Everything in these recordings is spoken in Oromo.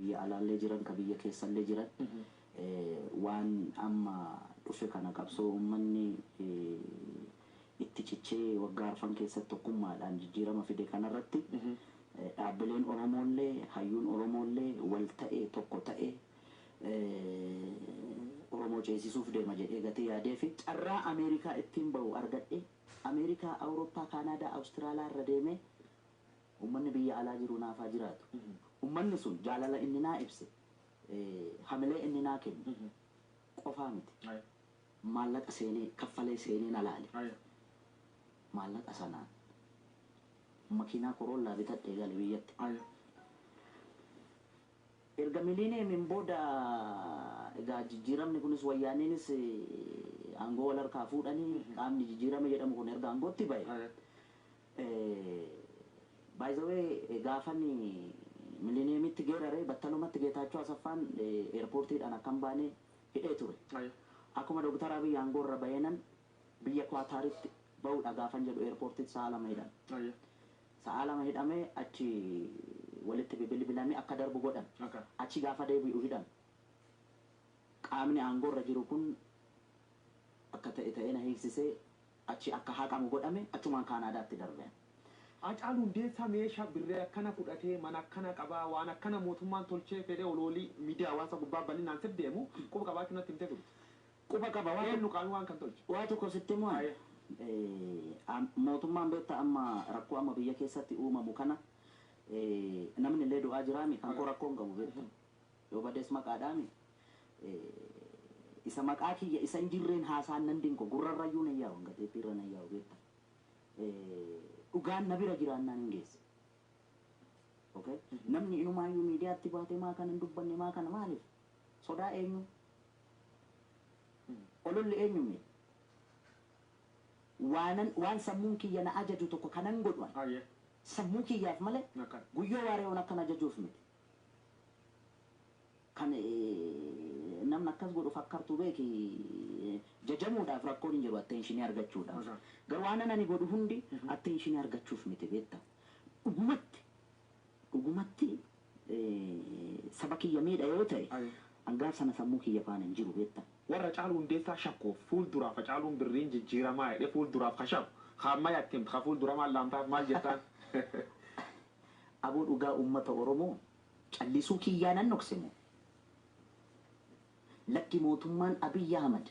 biyya alaallee jiran, ka biyya keessallee jiran, waan amma dhufe kana, qabsoo uummanni itti cichee waggaa 4 keessatti tokkummaadhaan jijjiirama fide kanarratti, dhaabbileen Oromoollee, hayyuun Oromoollee wal ta'e, tokko ta'e, Oromoo ceesisuuf deema jedhee gatii yaadee fi carraa Ameerikaa ittiin bahu argadhe. Ameerikaa, Awurooppaa, Kaanaadaa, Awustiraaliyaa irra deemee uummanni biyya alaa jiru naafaa jiraatu. Uummanni sun jaalala inni naa ibse, hamilee inni naa kenne qofaa miti. Maallaqa seenee kaffalee seenee na laale. Maallaqa sanaan makiinaa Corolla bitadhee gale biyyatti. Erga miliineemiin booda egaa jijjiiramni kunis, wayyaaniinis aangoo wal harkaa fuudhanii, qaamni jijjiirame jedhamu kun erga aangootti bahe. By the way, gaafan miliineemitti geeraree battalumatti Geetaachoo Asaffaan airportiidhaan akkam baanee hidhee ture. Akkuma Dooktar Abiy aangoo irra baheenan biyya Kwaataaritti bahuudha gaafan jedhu airportiitti sa'a 2 hidhame. Sa'a 2 hidhamee achi walitti bibilbilamee akka darbu godhan. Achi gaafa deebi'u hidhame. Qaamni aangoo irra jiru kun akka ta'e ta'ee na hiiksisee achi akka haqamu godhame, achumaan Kaanaadaatti darbe. Hacaaluu Hundeessaa meeshaa birree akkana fudhatee, mana akkana qabaa, waan akkana mootummaan tolchee fedhee oloolii miidiyaa hawaasa gubbaa bal'inaan sir deemu quba qabaachuu natti himtee turte. Quba qaba waa. Eenyu qaamni waan kan tolche? Waa tokko sitti himu. Mootummaan beektaa amma rakkoo amma biyya keessatti uumamu kana, namni illee du'aa jiraami, kan koo rakkoo hin qabu beekta. Yoo badees maqaadhaami. Isa maqaa kiyya isa hin jirreen haasaan nan dinko gurrarrayyuu nan yaa'u, gateettiirra nan yaa'u beekta. Dhugaan na bira jiraannaan hin geesse. Okay? Namni inumaayyuu miidiyaatti baate maa kana hin dubbanne, maa kana maaliif? Sodaa eenyu? Ololli eenyu miidha? Waanan waan sammuun kiyya na ajaju tokko kanan godhu ani. Sammuu kiyyaaf malee Guyyoo Waareewoon akkan ajajuuf miti. Kan namni akkas godhu fakkartuu beeki, jajamuudhaaf rakkoon hin jiru, attentionii argachuudhaaf. Garuu waan ani godhu hundi attentionii argachuuf miti beekta. Dhugumatti dhugumatti saba kiyya miidha yoo ta'e, hangaaf sana sammuu kiyya faana hin jiru beekta. Warra Hacaaluu Hundeessaa shakkuuf fuulduraaf Hacaaluun birriin jijjiiramaa jedhee fuulduraaf ka shaku, ka ammayyaa itti himtu, ka fuuldura maal dhaamtaaf, maal jettaan? Aboo, dhugaa uummata Oromoo callisuu kiyyaa nan dhokse moo? Lakki, mootummaan Abiyyi Ahmad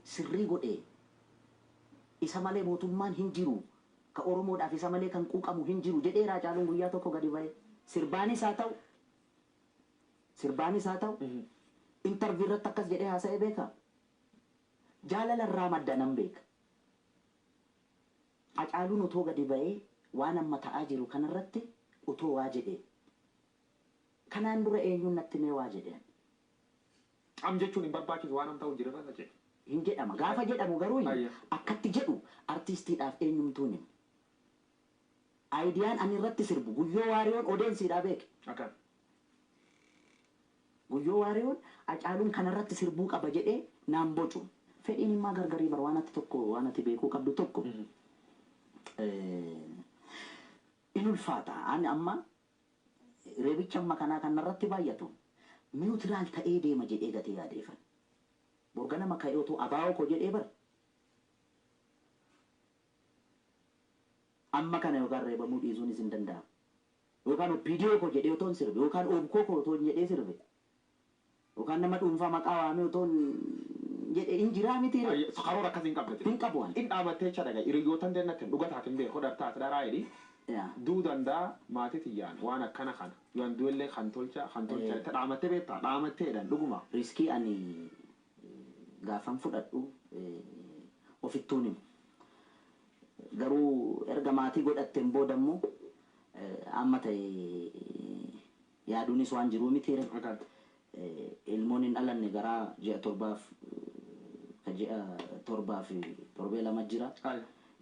sirrii godhee, isa malee mootummaan hin jiru, ka Oromoodhaaf isa malee kan quuqamu hin jiru jedheera Hacaaluun guyyaa tokko gadi ba'ee. Sirbaanis haa ta'u, sirbaanis haa ta'u, interview irratti akkas jedhee haasa'ee beekaa? Jaalala irraa madda nan beeka. Hacaaluun otoo gadi ba'ee waan amma ta'aa jiru kanarratti otoo waa jedhee. Kanaan dura eenyuun natti mee waa jedheen? Cam jechuun hin barbaachisu waan am ta'u jira irra jedhe. Hin jedhama. Gaafa jedhamu garuu akkatti jedhu artiistiidhaaf eenyumtuun himu. Ideaan ani irratti sirbu Guyyoo Waariyoon audienceiidhaa beeke. Guyyoo Waariyoon Hacaaluun kanarratti sirbuu qaba jedhee naan bocu. Fedhiin immaa gargarii bara, waan ati tokko waan ati beekuu qabdu tokko in ulfaata. Ani amma reebicha amma kanaa kan narratti baay'atu neutral ta'ee deema jedhee gatii yaadeefan. Borganama ka'ee otoo abaa'oo koo jedhee bara. Amma kana yookaan reebamuu dhiisuunis hin danda'amu. Yookaan OPDO koo jedhee otoo hin sirbe, yookaan OBKO koo otoo hin jedhee sirbe, yookaan nama dhuunfaa maqaa waamee otoo hin jedhe hin jiraa miti. Karoora akkasii hin qabdate. Hin qabu ani. In dhaabattee jecha dhaga hiriyyootan teennatti dhuga taate hin beeku, dhartaate dharaa jedhi. Duu danda'a maatii tiyyaan waan akkana kana yoon du'ellee kan tolcha kan tolcha itti dhaamattee beektaa, dhaamatteedhaan dhuguma. Riskii ani gaafan fudhadhu ofittuun himu. Garuu erga maatii godhatteen booda immoo amma ta'e yaaduunis waan jiruu mitiire. Ilmoon hin dhalanne garaa ji'a 7f, ka ji'a 7 fi torbee 2 jira.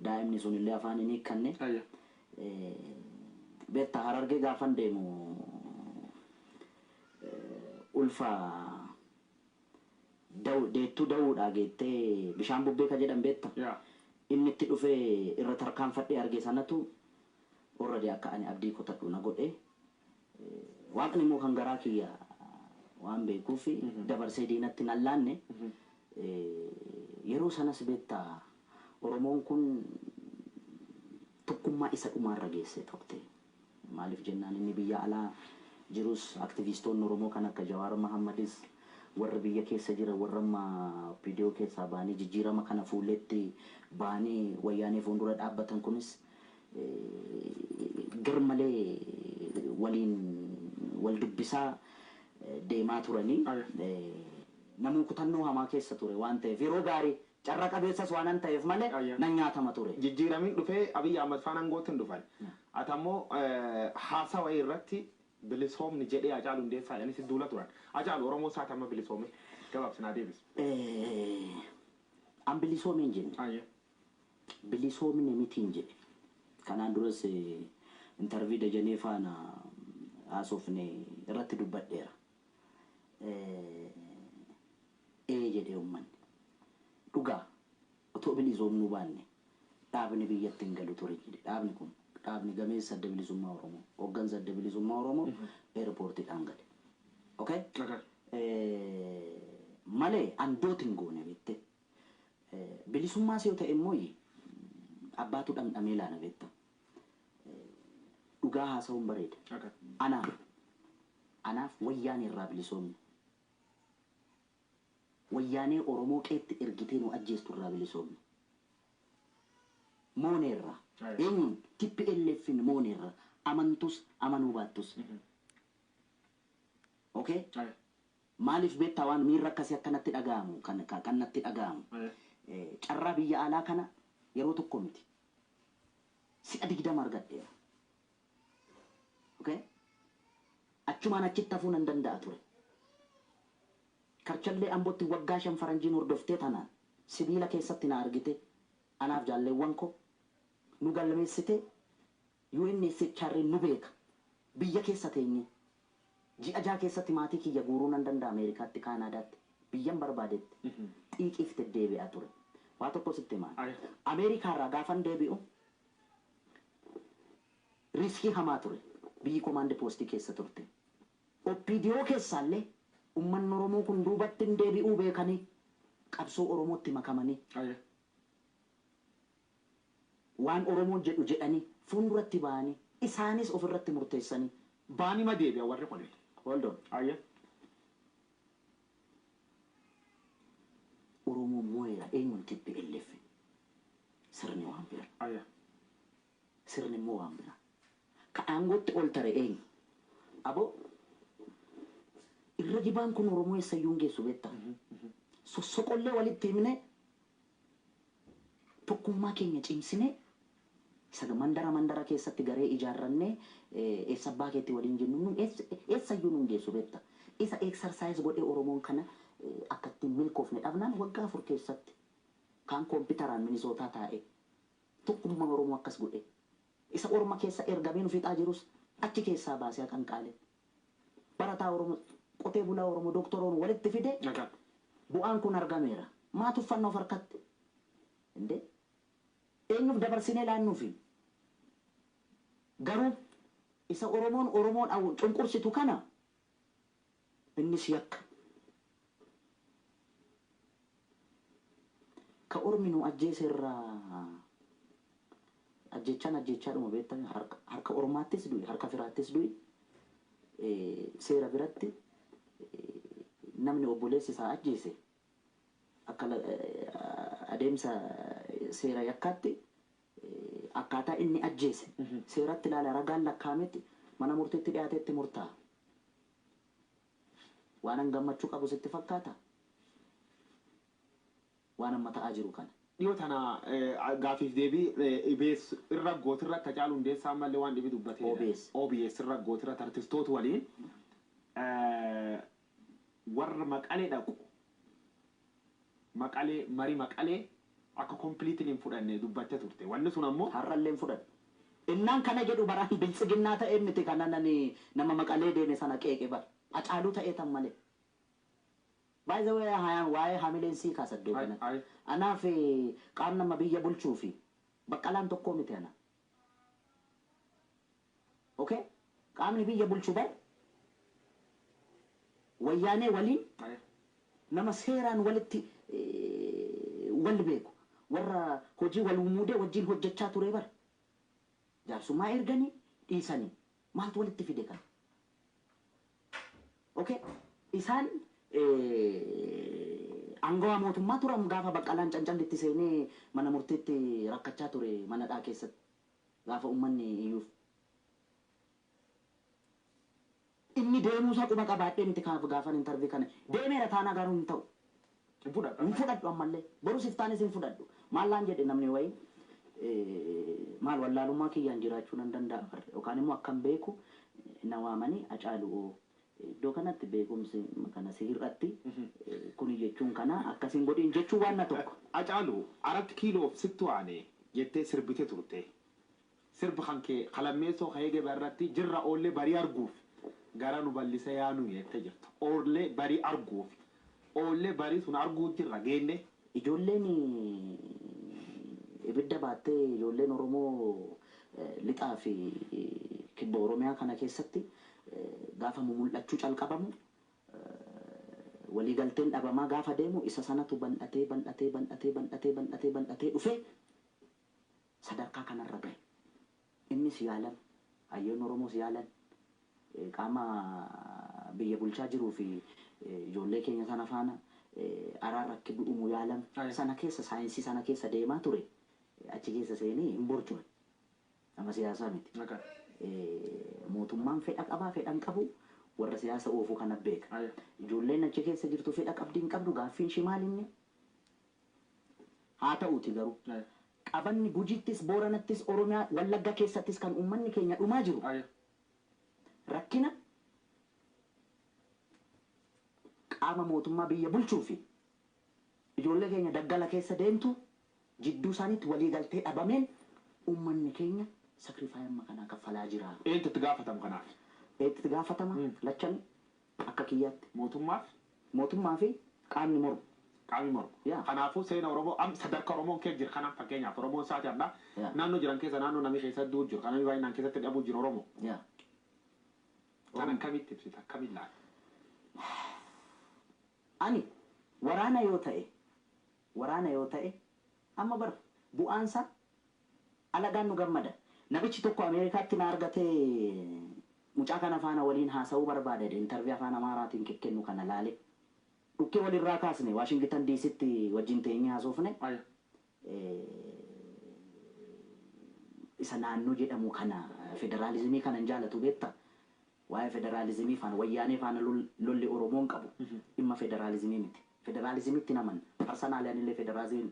Daa'imni sun illee afaan hin hiikkanne. Beektaa, Harargee gaafan deemu ulfa deettuu da'uudhaa geettee bishaan bubbee ka jedhan beekta. Inni itti dhufee irra tarkaanfadhee arge sanatu already akka ani abdii kutadhu na godhe. Waaqni immoo kan garaa kiyya waan beekuuf dabarsee diinatti hin allaanne. Yeroo sanas beektaa, Oromoon kun tokkummaa isa dhumaarra geesse turte. Maaliif jennaan, inni biyya alaa jirus, aktivistoonni Oromoo kan akka Jawaar Mahammadis, warri biyya keessa jira, warra amma OPDO keessaa ba'anii jijjiirama kana fuulletti ba'anii wayyaanee fuuldura dhaabbatan kunis garmalee waliin wal dubbisaa deemaa turanii, namuu kutannoo hamaa keessa ture waan ta'eef, yeroo gaarii carra qabeessas waan ta'eef malee nan nyaatama ture. Jijjiiramiin dhufee Abiyyi Ahmad faana aangootti hin dhufan. Ati ammoo haasawa irratti bilisoomni jedhee Hacaaluu Hundeessaa jedhanii si duula turan. Hacaalu, Oromoo isaati amma bilisoome? Gabaabsinaa deebis. An bilisoome hin jenne. Bilisoomne mitiin jedhe. Kanaan duras interview Dajanee faana haasofne irratti dubbadheera. Ee jedhee uummanni. Dhugaa otoo bilisoomnuu baanne dhaabni biyyatti hin galu ture jedhe. Dhaabni kun, dhaabni gameessa Adda Bilisummaa Oromoo, hooggansa Adda Bilisummaa Oromoo eerpoortiidhaan gale. Okay? Malee andoot hin goone beekte. Bilisummaas yoo ta'e immoo abbaatu dhamdhamee ilaala, beekta. Dhugaa haasa'uun bareeda. Anaaf wayyaanee irraa bilisoomne. Wayyaanee Oromoo qeetti ergitee nu ajjeestu irraa bilisoomne. Mooneerra. Eenyuun? TPLFin mooneerra. Amantus amanuu baattus. Okay? Maaliif beektaa, waan miirra akkasii akkanatti dhaga'amu kan natti dhaga'amu? Carraa biyya alaa kana yeroo tokko miti. Si'a 20 argadheera. Okay? Achumaan achitti hafuu nan danda'a ture. Karchallee Ambootti waggaa 5 faranjiin hordoftee tanaan sibiila keessatti na argite, anaaf jaalleewwan koo nu galmeessite, UNHCR nu beeka. Biyya keessa teenye ji'a 6 keessatti maatii kiyya guuruu nan danda'a Ameerikaatti, Kaanaadaatti, biyyan barbaadetti xiiqiif deddeebi'aa ture. Waa tokko sitti himaa. Ameerikaarraa gaafan deebi'u risk hamaa ture. Biyyi command post keessa turte. OPDO keessaallee uummanni Oromoo kun duubatti hin deebi'uu beekanii qabsoo Oromootti makamanii, waan Oromoon jedhu jedhanii fuulduratti ba'anii, isaanis ofirratti murteessanii. Baanii ma deebi'a warri kun? Hold on. Oromoon moo'eera. Eenyuun? TPLF. Sirni waan bira. Sirni immoo waan bira. Ka aangootti ol tare eenyu? Aboo, irra jibaan kun Oromoo eessayyuu hin geessu, beektaa? Sossoqollee walitti himne, tokkummaa keenya cimsine, isa mandara mandara keessatti garee ijaarrannee eessa abbaa keetti waliin jennu nu eessayyuu nu hin geessu, beektaa? Isa exercise godhee Oromoon kana akka ittiin milkoofne dhabnaan, waggaa 4 keessatti kaan kompiitaraan Minisootaa taa'ee tokkummaa Oromoo akkas godhe, isa orma keessa ergamee nu fixaa jirus achi keessaa baasee haqanqaalee, barataa Oromoo, qotee bulaa Oromoo, doktoroon walitti fide, bu'aan kun argameera. Maa tuffannoo of harkatti? Indee eenyuuf dabarsinee laannuufi? Garuu isa Oromoon Oromoon cunqursitu kana innis yakka. Ka ormi nu ajjeese irraa ajjechaan ajjechaadhuma, beektaa, harka ormaattis du'i, harka firaattis du'i, seera biratti namni obboleessi isaa ajjeese akka adeemsa seera yakkaatti akkaataa inni ajjeese seeratti ilaala, ragaan lakkaa'ametti mana murtiitti dhiyaatetti murtaa'a. Waan an gammachuu qabu sitti fakkaata? Waan amma ta'aa jiru kana. Dhiyoo tana gaafiif deebii EBS irra gootirra Hacaaluu Hundeessaa ammallee waan dhibi dubbatee. OBS. OBS irra gootirra artistoota waliin warra Maqalee dhaqu, Maqalee marii Maqalee akka completely hin fudhanne dubbattee turte. Wanni sun ammoo. Har'allee hin fudhanne. Innaan kana jedhu baraan biltsiginnaa ta'ee miti, kana nani nama Maqalee deeme sana qeeqe bara. Hacaaluu ta'ee tan malee. By the way, waa'ee hamileen sii kaasa iddoo kanatti. Anaaf qaam nama biyya bulchuu fi Baqqalaan tokkoo miti ana. Okay? Qaamni biyya bulchu bar Wayyaanee waliin nama seeraan walitti wal beeku warra hojii wal muudee wajjin hojjechaa ture bara. Jaarsummaa erganii dhiisanii maaltu walitti fide kana? Okay. Isaan aangawaa mootummaa turan gaafa Baqqalaan cancallitti seenee mana murtiitti rakkachaa ture manadhaa keessatti gaafa uummanni iyyuuf. Inni deemuusaa quba qabaadhee miti gaafan interview kana deemeera taanaa garuu hin ta'u. Hin fudhadhu. Hin fudhadhu ammallee borus iftaanis hin fudhadhu. Maallaan jedhe namni wayii maal wallaalummaa kiyyaan jiraachuu nan danda'a barre yookaan immoo akkam beeku na waamanii Hacaaluu iddoo kanatti beekumsi kana si hir'atti kuni jechuun kana akkasiin godhin jechuun waan na tokko. Hacaaluu 4 kiiloof sittu aane jettee sirbite turte. Sirba kan kee kalammeessoo ka'ee gaba irratti jirra oollee barii arguuf gara nu bal'isee yaanu jettee jirta. Oollee barii arguuf oollee barii sun arguu jirra geenne. Ijoolleen ibidda baattee ijoolleen Oromoo lixaa fi kibba Oromiyaa kana keessatti gaafa mul'achuu calqabamu waliigalteen dhabamaa gaafa deemu isa sanatu bal'atee bal'atee bal'atee bal'atee bal'atee bal'atee dhufee sadarkaa kanarra gahe. Innis yaalan, hayyoon Oromoos yaalan, qaama biyya bulchaa jiruu fi ijoollee keenya sana faana araarra akka dhumu yaalan sana keessa saayinsii sana keessa deemaa ture achi keessa seenee hin borcuun nama siyaasaa miti. Mootummaan fedha qabaa fedha hin qabu warra siyaasa oofuu kana beeka. Ijoolleen achi keessa jirtu fedha qabdi hin qabdu gaaffiin ishee maal inni? Haa ta'uuti garuu. Qabanni Gujittis Booranattis Oromiyaa Wallagga keessattis kan uummanni keenya dhumaa jiru. Rakkina qaama mootummaa biyya bulchuu fi ijoollee keenya daggala keessa deemtu jidduu isaaniitti waliigaltee dhabameen uummanni keenya sakrifaayii amma kanaa kaffalaa jira. Eenyutu itti gaafatama kanaaf? Eenyutu itti gaafatama? Lachan akka kiyyaatti. Mootummaaf? Mootummaa fi qaamni mormu. Qaamni mormu. Kanaafuu seena Oromoo am sadarkaa Oromoon keessa jira kanaaf fakkeenyaaf Oromoon isaati adda naannoo jiran keessa naannoo namni keessa du'u jiru kan namni baay'inaan keessatti dhabuu jiru Oromoo. Kan akkamitti ibsita akkamiin laata? Ani waraana yoo ta'e amma bar bu'aansa alagaan nu gammada. Namichi tokko Ameerikaatti na argatee mucaa kana faana waliin haasa'uu barbaada interview afaan Amaaraatiin kennu kana laale. Dhukkee walirraa kaasne Waashingtan DCtti wajjin teenyee haasofne. Isa naannoo jedhamu kana federaalizimii kana hin jaalatu beektaa? Waa'ee federaalizimii faana wayyaanee faana lolli Oromoon qabu dhimma federaalizimii miti. Federaalizimiitti naman parsanaaliyaan illee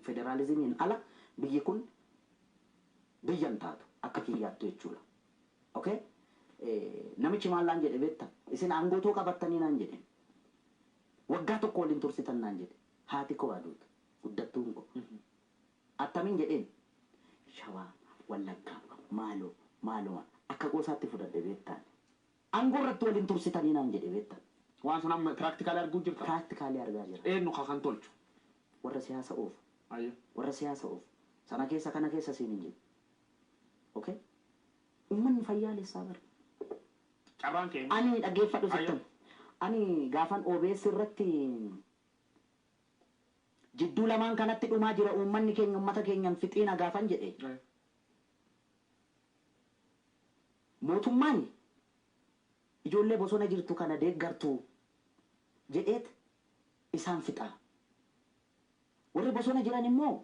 federaalizimiin ala biyyi kun biyya hin taatu akka kiyyaattu jechuudha. Okay? Namichi maallaan jedhe beektaa? Isin aangootoo qabattanii naan jedhe. Waggaa tokko waliin tursitan naan jedhe. Haati koo aduutu guddattuun koo. Attamiin jedheen Shawaa, Wallaggaa, maaloo, maaloo akka qoosaatti fudhadhe beektaan. Aangoo irratti waliin tursitanii naan jedhe beektaan. Waan sun amma piraaktikaalii arguu jirta? Piraaktikaalii argaa jira. Eenyu kan tolchu? Warra siyaasa oofu. Warra siyaasa oofu. Sana keessa kana keessa siin hin jiru. Okay? Uummanni fayyaalessaa bara. Carraan keenya. Ani dhaggeeffadhu sittan. Ani gaafan OBS irratti jidduu lamaan kanatti dhumaa jira uummanni keenya uummata keenyan fixiina gaafan jedhe. Mootummaan ijoollee bosona jirtu kana deeggartu jedheet isaan fixa. Warri bosona jiran immoo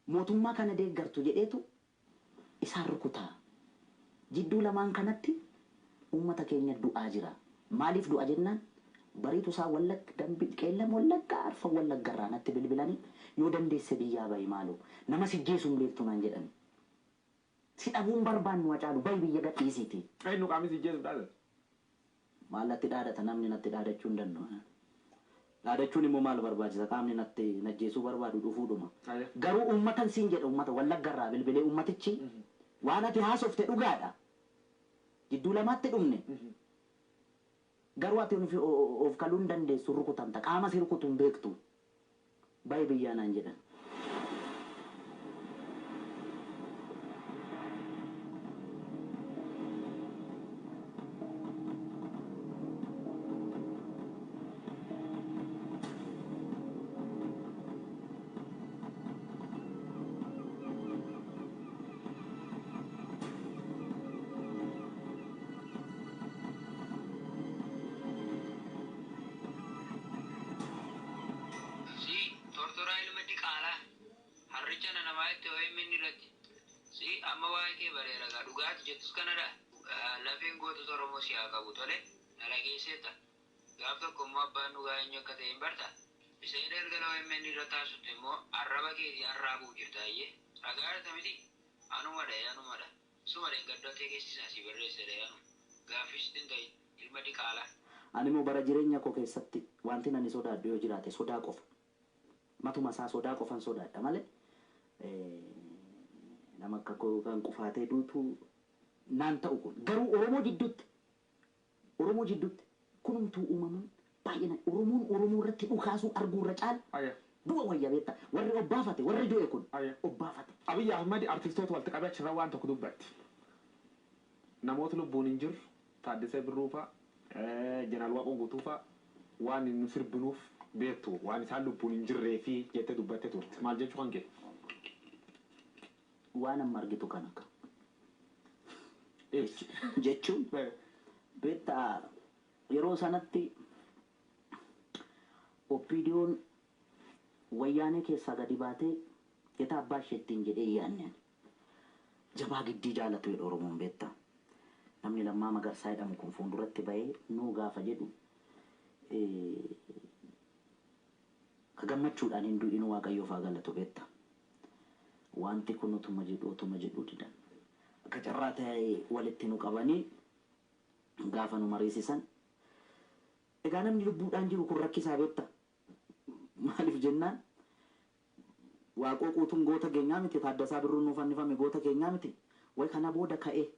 mootummaa kana deeggartu jedheetu isaan rukuta. Jidduu lamaan kanatti uummata keenya du'aa jira. Maaliif du'a jennaan bariitu isaa Wallagga dambi qeellam Wallagga arfan Wallagga irraa natti bilbilanii yoo dandeesse biyyaa bahi maaloo nama si jeesuun beektu naan jedhan. Si dhabuun barbaannu Hacaalu bahi biyya gadhiisiiti. Eenyu qaamni si jeesu dhaadata? Maal natti dhaadata namni natti dhaadachuu hin danda'u. Dhaadachuun immoo maal barbaachisa qaamni natti najjeesuu barbaadu dhufuudhuma. Garuu uummatan siin jedha uummata Wallagga irraa bilbilee uummatichi waan ati haasofte dhugaadha. Jidduu lamaatti dhumne. Garuu ati of kaluu hin dandeessu rukutamta qaama si rukutu hin beektu. Bahi biyyaa naan jedhan. Kee bareera gaa dhugaati jettus kanadha. Lafeen gootota Oromoo si haa qabu tole na dhageesseetta. Gaaf tokko immoo abbaan dhugaa eenyu akka ta'e hin barta. Isa galgala OMN irra taasiftu immoo arraba keetii arraabuuf jirta ayyee. Ragaa jirta miti? Anumadha anumadha. Suma dheengaddootee keessi isaa si barreessedha anu. Gaaffis hin ta'in ilma diqaalaa. Ani immoo bara jireenya koo keessatti wanti ani sodaadhu yoo jiraate sodaa qofa. Matuma isaa sodaa qofan sodaadha malee nama akka koo kan qufaatee duutu naan ta'u kun garuu Oromoo jidduutti kunumtuu uumamuun baay'ina Oromoon Oromoo irratti dhukaasuu arguu irra caala du'a wayya beekta. Warri obbaafate, warri du'e kun obbaafate. Abiyyi Ahmad artistoota walitti qabee achirra waan tokko dubbatti. Namoota lubbuun hin jirru Taaddasee Birruu fa'a, Jeneraal Waaqoo Guutuu fa'a waan nu sirbinuuf beektu waan isaan lubbuun hin jirree fi jettee dubbattee turte. Maal jechuu kan kee? Waan amma argitu kana ka. Ibsi. Jechuun beektaa, yeroo sanatti OPDOn wayyaanee keessaa gadi baatee yetaa abbaa isheettiin jedhee yaadne jabaa giddii jaalatu jedhu Oromoon beektaa. Namni Lammaa Magarsaa jedhamu kun fuulduratti bahee nuu gaafa jedhu ka gammachuudhaan hin du'in Waaqayyoof haa galatu beektaa. Wanti kun utuma jedhu utuma jedhu didan. Akka carraa ta'e walitti nu qabanii gaafa nu mariisisan. Egaa namni lubbuudhaan jiru kun rakkisaa beektaa. Maaliif jennaan, Waaqoo Guutuun goota keenyaa miti, Taaddasaa Birruun nuuf fannifame goota keenyaa miti. Way kana booda ka'ee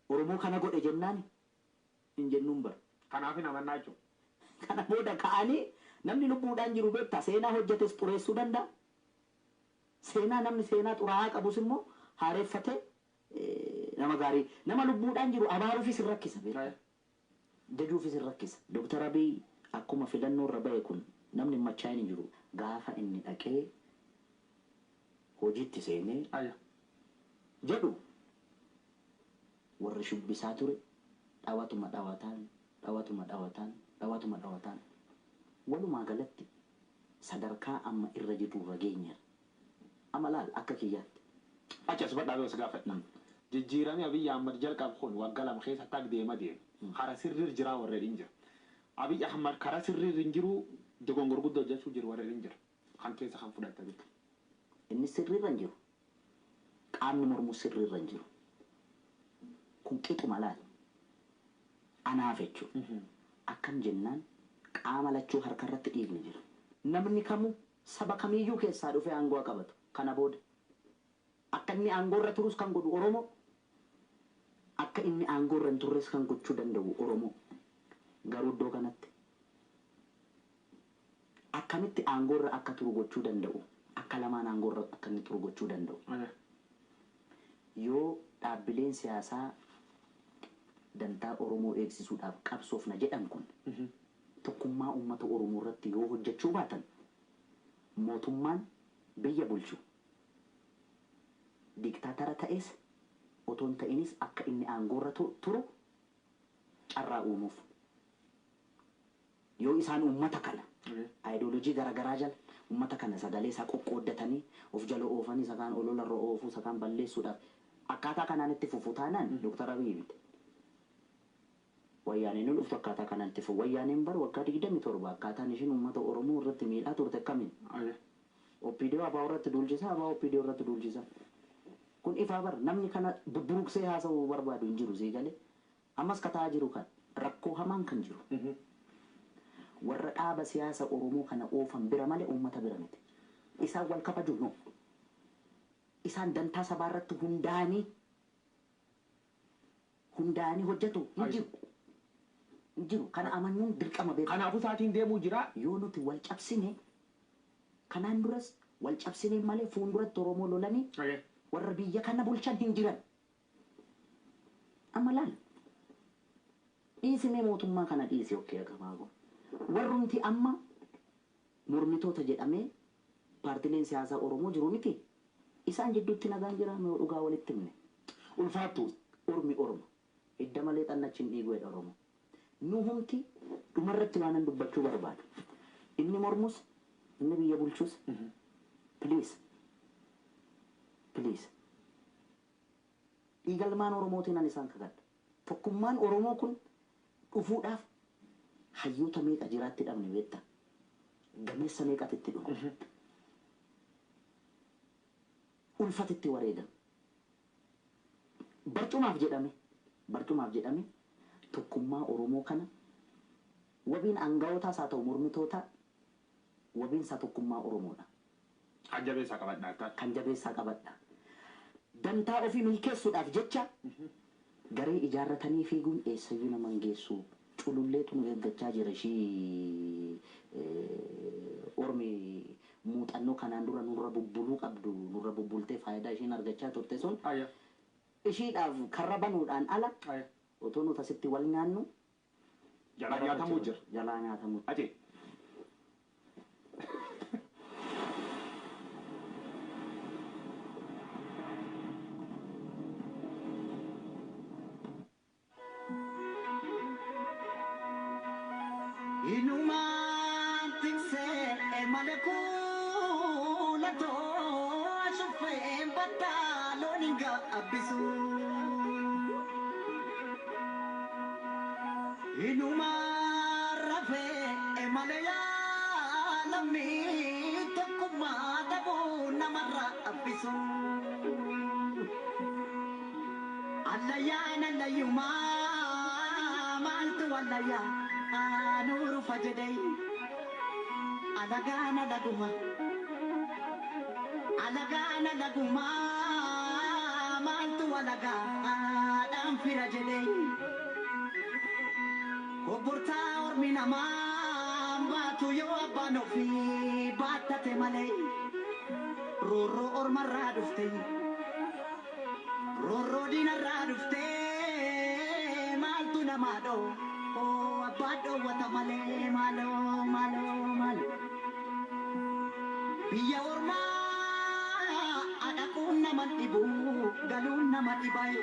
Oromoo kana godhe jennaan hin jennuun bara. Kanaaf hin amannaa jechuudha. Kana booda ka'anii namni lubbuudhaan jiru beektaa seenaa hojjetes xureessuu danda'a. Seenaa namni seenaa xuraa'aa qabus immoo haareeffatee nama gaarii nama lubbuudhaan jiru abaaruufis hin rakkisa beektaa. Jajuufis hin rakkisa. Dooktar Abiy akkuma filannoo irra ba'e kun namni machaa'in hin jiru. Gaafa inni dhaqee hojiitti seenee jedhu warri shubbisaa ture dhawatuma dhawataan, dhawatuma dhawataan, dhawatuma dhawataan walumaa galatti sadarkaa amma irra jirru irra geenyeera. Amma laal akka kiyyaatti. Achi as badhaadhoo si gaafadha. Jijjiiramni Abiyyi Ahmad jalqabu kun waggaa 2 keessa akka deema deema. Karaa sirriir jiraa warreen hin jira. Abiyyi Ahmad karaa sirriir hin jiru, dogongor guddoo hojjechuu jiru warreen hin jira. Kan keessa kan fudhatte bitta. Inni sirriirra hin jiru. Qaamni mormuu sirriirra hin jiru. Kun qixuma laal. Anaaf jechuudha. Akkam jennaan, qaama lachuu harka irratti dhiigni jira. Namni kamuu saba kamiyyuu keessaa dhufee aangoo haa qabatu. Kana booda akka inni aangoo irra turus kan godhu Oromoo. Akka inni aangoo irra hin turres kan gochuu danda'u Oromoo. Garuu iddoo kanatti akkamitti aangoo irra akka turu gochuu danda'u? Akka lamaan aangoo irra akka inni turu gochuu danda'u? Yoo dhaabbileen siyaasaa dantaa Oromoo eegsisuudhaaf qabsoofna jedhan kun tokkummaa uummata Oromoo irratti yoo hojjechuu baatan, mootummaan biyya bulchu diktaatara ta'es otoo hin ta'inis akka inni aangoo irra turu carraa uumuuf. Yoo isaan uummata kana aayidooloojii garaagaraa jala uummata kana sagalee isaa qoqqooddatanii of jala oofanii, isa kaan olola irra oofuu, isa kaan balleessuudhaaf akkaataa kanaan itti fufu taanaan, Dooktar Abiyyi miti. Wayyaaneen ni dhuftu akkaataa kanaan itti fufu. Wayyaaneen bara waggaa 27 akkaataan ishiin uummata Oromoo irratti miidhaa turte akkamiin? OPDO ABO irratti duulchisa, ABO OPDO irratti duulchisa. Kun ifaa bara namni kana bubburuqsee haasa'uu barbaadu hin jiru sii galee. Ammas kataa jiru kan rakkoo hamaan kan jiru. Warra dhaaba siyaasa Oromoo kana oofan bira malee uummata bira miti. Isaan wal kabaju no. Isaan dantaa sabaa irratti hundaa'anii hojjetu hin jiru. Hin jiru. Kana amanuun dirqama beekama. Kanaafuu sa'aatiin deemuu jira. Yoo nuti wal cabsine, kanaan duras wal cabsine malee fuulduratti Oromoo lolanii warra biyya kana bulchan hin jiran. Amma laal. Dhiisimee mootummaa kana dhiisi okkee akamaa kun. Warrumti amma mormitoota jedhamee paartileen siyaasaa Oromoo jiru miti. Isaan jidduutti nagaan jira yoo dhugaa walitti himne. Ulfaattu. Ormi Orma. Hidda malee xannachi hin dhiigu jedha Oromoo. Nu humti dhumarratti waan dubbachuu barbaadu. Inni mormus inni biyya bulchus, please, please. Dhiigalmaan Oromootiin ani isaan kakadha. Tokkummaan Oromoo kun dhufuudhaaf hayyoota meeqa jiraatti dhabne beektaa? Gameessa meeqatu itti dhume? Ulfatitti wareegame. Barcumaaf jedhame, barcumaaf jedhame tokkummaa Oromoo kana wabiin aanga'ootaas haa ta'u mormitootaa wabiin isaa tokkummaa Oromoodha. Kan jabeessaa qabadha akka. Kan jabeessaa qabadha. Dantaa ofii milkeessuudhaaf jecha garee ijaarratanii fiiguun eessayyuu nama hin geessu. Cululleetu nu eeggachaa jira ishii ormi muuxannoo kanaan dura nurra bubbuluu qabdu nurra bubbultee faayidaa isheen argachaa turte sun ishiidhaaf karra banuudhaan ala otoo nuti asitti wal nyaannu Jalaa nyaatamuu jira. Jalaa nyaatamuu. Ajee. Inumaan tiksee malee kuulatoo ashuffeen battaa loon hin gaabbisu. Inumaan rafee malee yaalamni tokkummaa dhabuu namarraa abbisu. Allayyaan allayyumaa maaltu allayyaa? Nuru fajede alagana laguma alagana laguma maaltu alaga dhaan fira jedhe obbortaa ormi namaa baatu yoo abbaan ofii baattate malee roorroo ormarraa dhufte roorroo diinarraa dhufte maaltu namaa dhoo abbaa dhoowwata malee maaloo maaloo maaloo. Biyya ormaa dhaquun nama dhibu galuun nama dhibaye.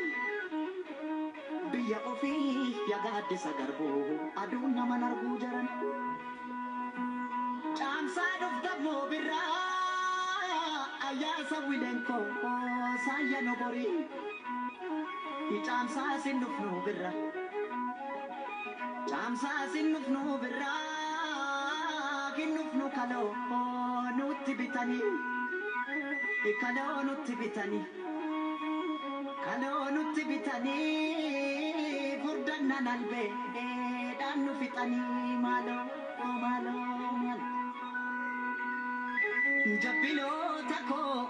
Biyya ofii yagaaddisa garbuu aduun nama arguu jaran. Caamsaa dhufta moo birraa ayyaasa wileenkoo saayya noborii. Caamsaa sin dhufnu birra. Caamsaa sin dhufnu birraa kinnufnu kaloo nutti bitanii kaloo nutti bitanii kaloo nutti bitanii furdannan albee dhaan nu fixanii maaloo maaloo maaloo. Jabbiloota koo